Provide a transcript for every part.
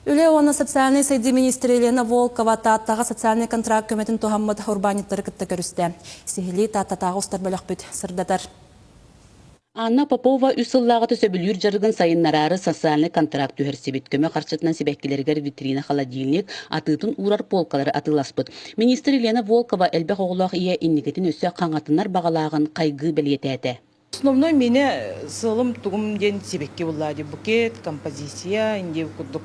Үлэ уонна социальнай сайдыы министрэ Елена Волкова Тааттаҕа социальнай контракт көмөтүн туһаммыт урбаанньыттары кытта көрүстэ. Сиһилии Тааттатааҕы устар бөлөхпүт сырдатар. Анна Попова үс сыллааҕыта сөбүлүүр дьарыгын сайыннараары социальнай контракт түһэрсибит. Көмө харчытынан сибэккилэригэр витрина-холодильник, атыытын уурар полкалары атыыласпыт. Министр Елена Волкова элбэх оҕолоох ийэ инникитин өссө хаҥатынар баҕалааҕын хайгыы бэлиэтээтэ. Основной мине сылым тугум диэн сибэкки булла ди букет, композиция, инди курдук.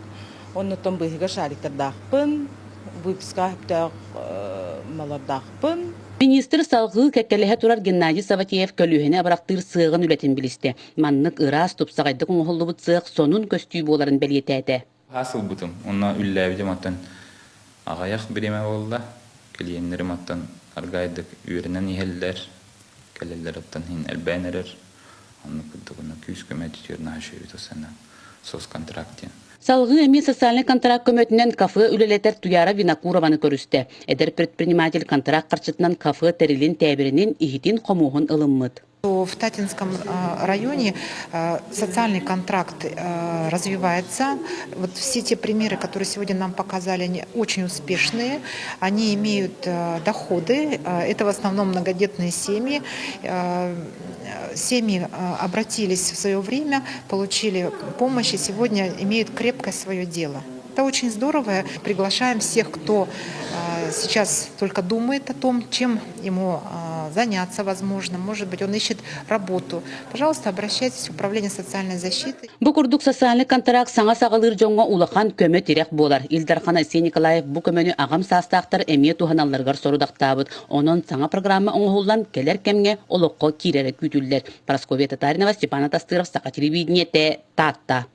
Оннуттан быыһыгар шариктардаахпын, выпуска сөптөөх малардаахпын. Министр салгыы кэккэлэһэ турар Геннадий Саватеев көлүөһэни абырахтыыр сыаҕын үлэтин билистэ. Маннык ыраас, тупсаҕайдык оҥоһуллубут сыах сонун көстүү буоларын бэлиэтээтэ. Хаас ылбытым. Онно үллээбитим оттон аҕыйах бириэмэ буолла. Клиеннэрим оттон аргаайдык үөрэнэн иһэллэр, кэлэллэр оттон иһин элбээн эрэр. Оннук курдук онно күүс-көмө түтүөр наһаа үчүгэй сана соцконтракт диэн. Салгыы эмиэ социальнай контракт көмөтүнэн кафе үлэлэтэр Туяра Винокурованы көрүстэ. Эдэр предприниматель контракт харчытынан кафе тэрилин тээбиринин, иһитин-хомуоһун ылыммыт. В Татинском районе социальный контракт развивается. Вот все те примеры, которые сегодня нам показали, они очень успешные. Они имеют доходы. Это в основном многодетные семьи. Семьи обратились в свое время, получили помощь и сегодня имеют крепкое свое дело. Это очень здорово. Приглашаем всех, кто сейчас только думает о том, чем ему заняться, возможно. Может быть, он ищет работу. Пожалуйста, обращайтесь в Управление социальной защиты. Бу курдук социальный контракт саҥа саҕалыыр дьоҥҥо улахан көмө-тирэх буолар. Ил Дархан Айсен Николаев бу көмөнү аҕам саастаахтар эмиэ туһаналларыгар сорудахтаабыт. Онон саҥа программа оҥоһуллан кэлэр кэмҥэ олоххо киирэрэ күүтүллэр. Парасковья Татаринова, Степан Атастыров, Саха телевидениетэ, Таатта.